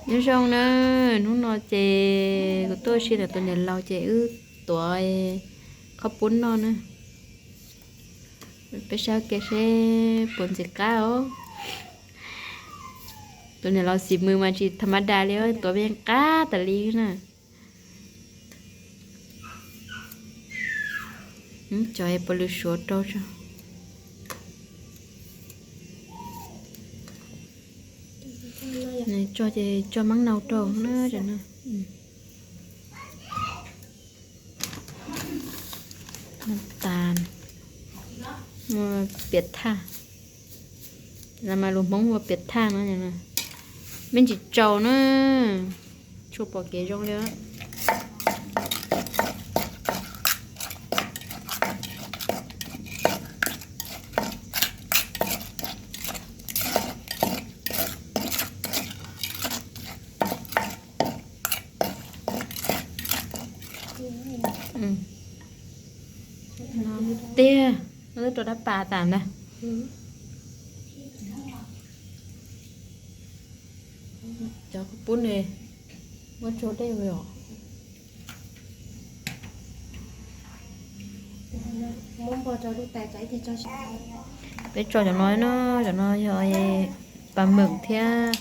Nyob zoo na, hnub no ces kuv tuaj ua si ntawm tus niam laus ces wb tuav qhob pub noj na. Peb saib kiag seb puas ntxim qab os. Tus niam laus xim mws mas tsis tham ma das li, tuav pheej qab tas li na. Cov puav lwm suav rau tso. Tso ces tso mab nau rau na. Tas, piam thaj, mas lus Hmoob hu ua piam thaj no. Me ntsis tsaus na, tshua pom kev zoo li. Tiag, no twb rau dab pas tas ntag. Cov qhob pub ne, muab tsau dej os. Peb tso cov no no, cov no yog pas meem thiab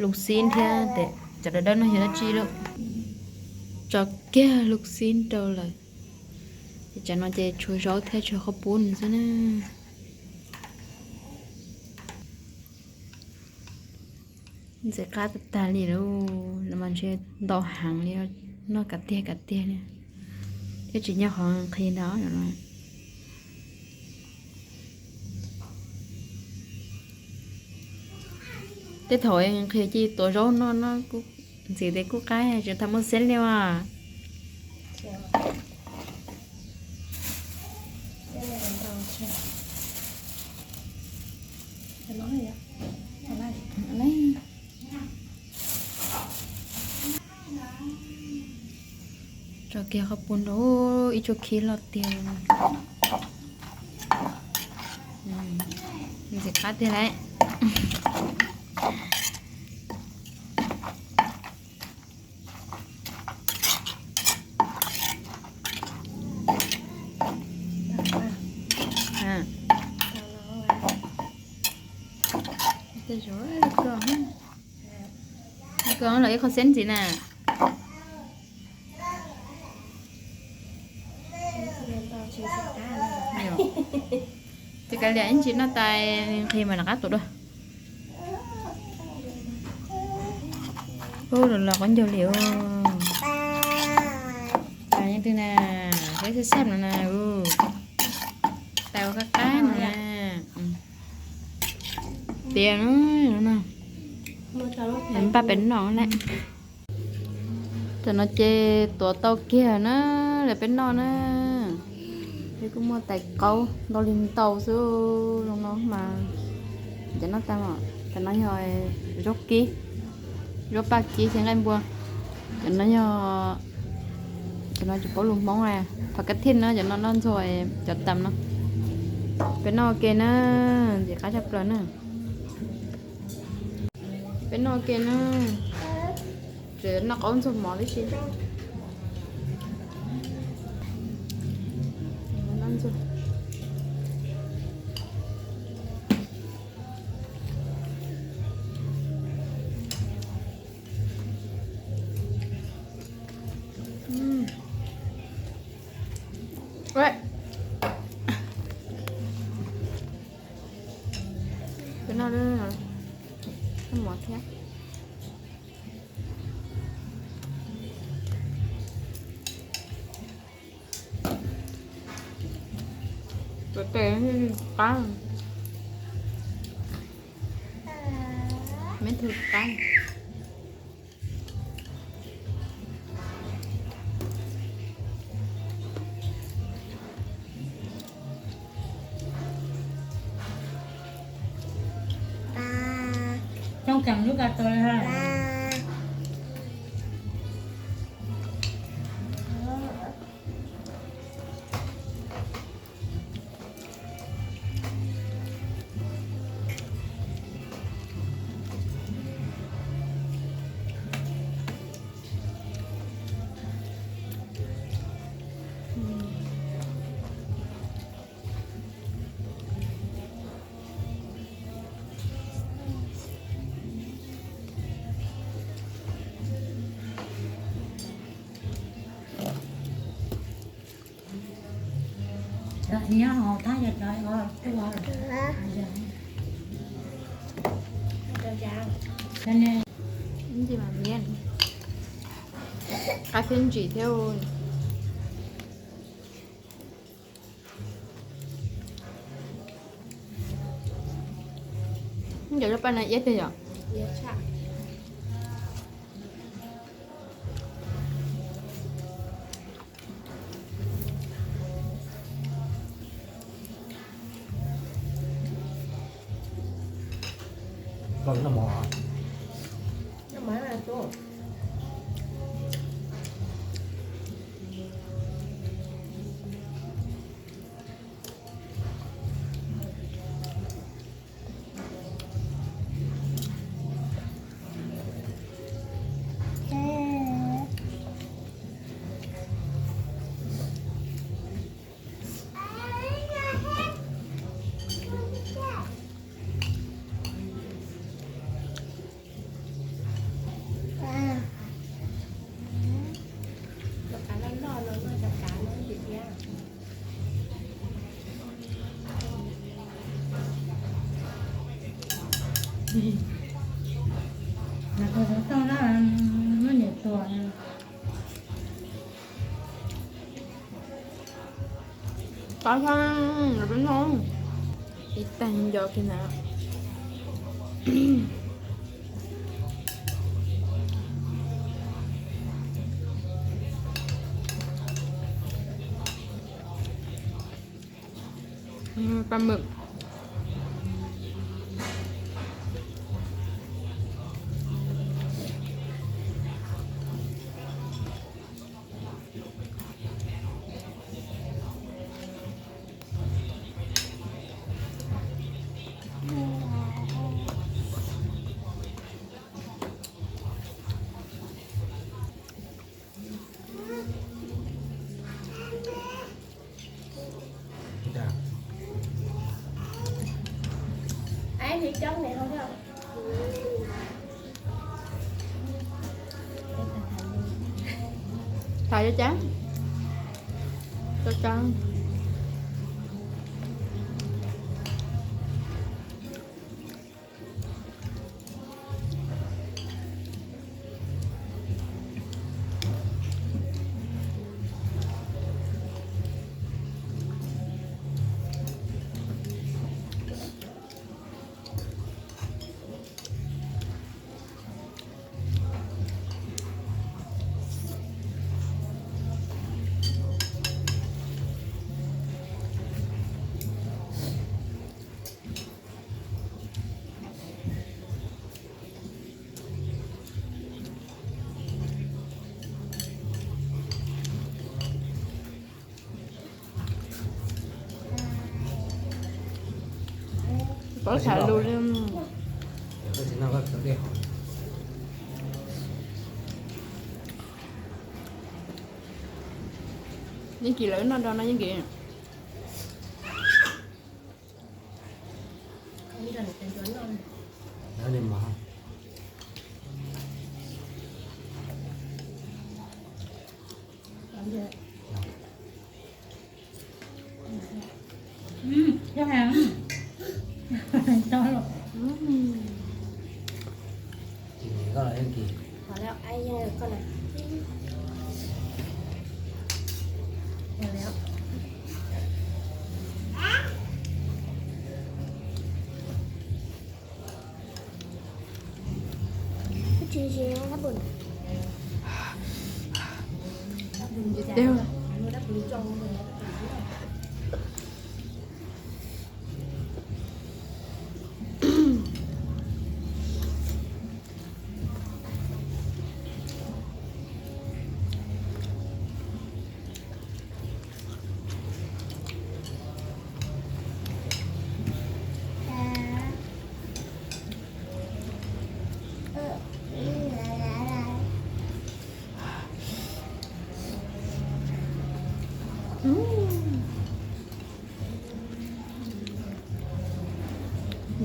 lus xib thiab, cov dawb dawb no yog dab tsi lawm. Tso kiag lus xib rau lawm. Ces cov no ces tshuav zaub thiab tshuav qhob pub nws xwb na. Ntxim qab tag tag li lawm, no mas ntshe ntau heev li, noj kav tiag kav tiag li, thiab tsis nyob qhov nqhis ntag no. Tej thaum nqhis cia tuav zaub noj no, ntxim tias kuj qab, tsis tas muaj xeeb li as. Tso kiag qhob pub nrau ib tsuag khib loj tiag. Ntxim qab tiag lauj. Koj los ib qho xeeb ntxiv na. Ces kav liam ib ntsis noj tas nqhis mas rov qab tuav dua. Ub, los los qaub ncaug li. Tais yeej twg na, saib sab sab no na. Tais ua qab qab no na. Tiag no, npaj peb noj lawm. Tam no ces tuav tau kiag na, lawv peb noj na. Peb kuj muaj tais qaub ntau li ntau xwb, zoo no mas. Ces noj tas, tam no yog zaub kib, zaub paj kib thiab nqaij npua. Cov no yog, cov no tsis paub lus Hmoob, phas kab thij no, cov no noj ntxuag cov tam no. Peb noj ua ke na, ntxim qab tshaj plaws na. Peb noj ua ke na, tseem noj qaub ntxuag mov tib si. Peb noj mov thiab. Tes qab, me tus qab. Coj ceem lub ka tua li ha. Nyob hauv thab yog cov ua tuaj. Qab thiab ntsim thiab. Cov lub paj no iab tiag yom? Qab thiab, ib tag nco kiag ntawd. Paj mượn. Tham cov cas, cov cas. Paub tham lus li. Yeej Kis lawv noj do no Yeej Kis.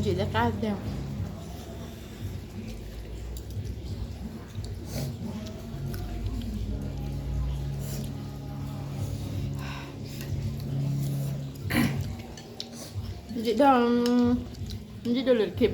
Ntsim tej qab tiag. Ntsim dua, ntsim dua lwm khib.